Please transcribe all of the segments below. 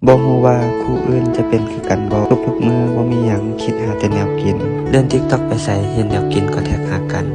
ບໍ່ຮູ້ວ່າຄູ່ອື່ນຈະເປັນຄືກັນບໍ່? ທຸກໆມື້ບໍ່ມີຫຍັງ ຄິດຫາແຕ່ແນວກິນ ເລື່ອນຕິກຕັອກໄປໃສ ເຫັນແນວກິນກໍແທັກຫາກັນ.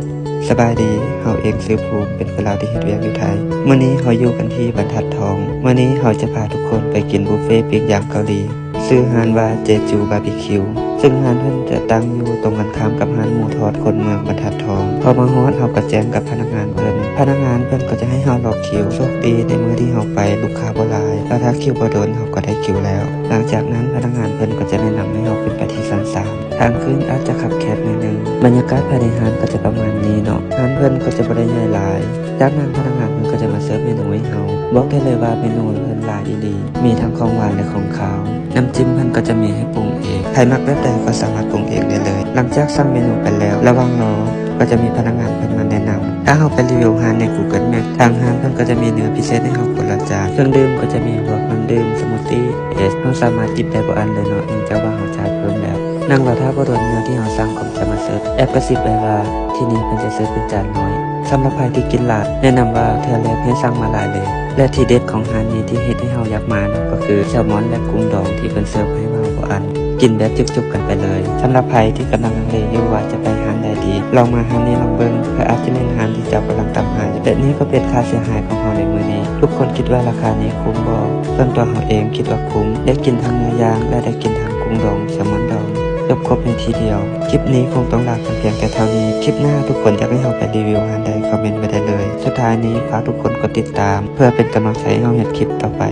ສະບາຍດີ, ເຮົາເອງຊື່ພູມ ເປັນຄົນລາວທີ່ເຮັດວຽກຢູ່ໄທ. ມື້ນີ້ເຮົາຢູ່ກັນທີ່ບັນທັດທອງ. ມື້ນີ້ເຮົາຈະພາທຸກຄົນໄປກິນບຸບເຟປີ້ງຍ່າງເກົາຫຼີ ຊື່ຮ້ານວ່າເຈຈູບາບີຄິວ ຊຶ່ງຮ້ານເພິ່ນຈະຕັ້ງຢູ່ຕົງກັນຂ້າມກັບຮ້ານໝູທອດຄົນເມືອງບັນທັດທອງ. ພໍມາຮອດເຮົາກໍແຈ້ງກັບພະນັກງານເພິ່ນ, ພະນັກງານເພິ່ນກໍຈະໃຫ້ເຮົາລໍຄິວ. ໂຊກດີໃນມື້ທີ່ເຮົາໄປລູກຄ້າບໍ່ຫຼາຍ ແລ້ວຖ້າຄິວບໍ່ດົນເຮົາກໍໄດ້ຄິວແລ້ວ. ຫຼັງຈາກນັ້ນພະນັກງານເພິ່ນກໍຈະແນະນຳໃຫ້ເຮົາຂຶ້ນໄປທີ່ຊັ້ນສາມ. ທາງຂຶ້ນອາດຈະຄັບແຄບໜ້ອຍໜຶ່ງ. ບັນຍາກາດພາຍໃນຮ້ານກໍຈະປະມານນີ້ເນາະ. ຮ້ານເພິ່ນກໍຈະບໍ່ໄດ້ໃຫຍ່ຫຼາຍ. ຈາກນັ້ນພະນັກງານເພິ່ນກໍຈະມາເສີບເມນູໃຫ້ເຮົາ. ບອກໄດ້ເລີຍວ່າເມນູເພິ່ນຫຼາຍອີ່ຫຼີ, ມີທັງຂອງຫວານ ແລະ ຂອງຄາວ. ນ້ຳຈິ້ມເພິ່ນກໍຈະມີໃຫ້ປຸງເອງ. ໃຜມັກແບບໃດກໍສາມາດປຸງເອງໄດ້ເລີຍ. ຫຼັງຈາກສັ່ງເມນູໄປແລ້ວ, ລະຫວ່າງລໍກໍຈະມີພະນັກງານເພິ່ນມາແນະນຳ. ຖ້າເຮົາໄປຣີວິວຮ້ານໃນ Google Map, ທາງຮ້ານເພິ່ນກໍຈະມີເນື້ອພິເສດໃຫ້ເຮົາຄົນລະຈານ. ເຄື່ອງດື່ມກໍຈະມີພວກນ້ຳດື່ມ, ສະມູຕີ, ເອສ, ເຮົາສາມາດຈິບໄດ້ບໍ່ອັນເລີຍເນາະ, ເນື່ອງຈາກວ່າເຮົາຈ່າຍເພີ່ມແລ້ວ. ນັ່ງລໍຖ້າບໍ່ດົນ, ເນື້ອທີ່ເຮົາສັ່ງກໍຈະມາເສີບ. ແອບກະຊິບໄວ້ວ່າທີ່ນີ້ເພິ່ນຈະເສີບເປັນຈານນ້ອຍ. ສຳລັບໃຜທີ່ກິນຫຼາຍ, ແນະນຳວ່າເທື່ອແລກໃຫ້ສັ່ງມາຫຼາຍເລີຍ. ແລະ ທີເດັດຂອງຮ້ານນີ້ທີ່ເຮັດໃຫ້ເຮົາຢາກມາເນາະ ກໍຄືແຊລມອນ ແລະ ກຸ້ງດອງທີ່ເພິ່ນເສີບໃຫ້ເຮົາບໍ່ອັນ, ກິນແບບຈຸກໆກັນໄປເລີຍ. ສຳລັບໃຜທີ່ກຳລັງລັງເລຢູ່ວ່າຈະໄປຮ້ານໃດດີ, ລອງມາຮ້ານນີ້ລອງເບິ່ງ, ເພາະອາດຈະແມ່ນຮ້ານທີ່ເຈົ້າກຳລັງຕາມຫາຢູ່. ແລະ ນີ້ກໍເປັນຄ່າເສຍຫາຍຂອງເຮົາໃນມື້ນີ້. ທຸກຄົນຄິດວ່າລາຄານີ້ຄຸ້ມບໍ່? ສ່ວນຕົວເຮົາເອງຄິດວ່າຄຸ້ມ, ໄດ້ກິນທັງເນື້ອຍ່າງ ແລະ ໄດ້ກິນທັງກຸ້ງດອງ, ແຊລມອນດອງ, ຈົບຄົບໃນທີ່ດຽວ. ຄລິບນີ້ຄົງຕ້ອງລາກັນພຽງແຕ່ເທົ່ານີ້. ຄລິບໜ້າທຸກຄົນຢາກໃຫ້ເຮົາໄປຣີວິວຮ້ານໃດ ຄອມເມັນໄວ້ໄດ້ເລີຍ. ສຸດທ້າຍນີ້ຝາກທຸກຄົນກົດຕິດຕາມ ເພື່ອເປັນກຳລັງໃຈໃຫ້ເຮົາເຮັດຄລິບຕໍ່ໄປ.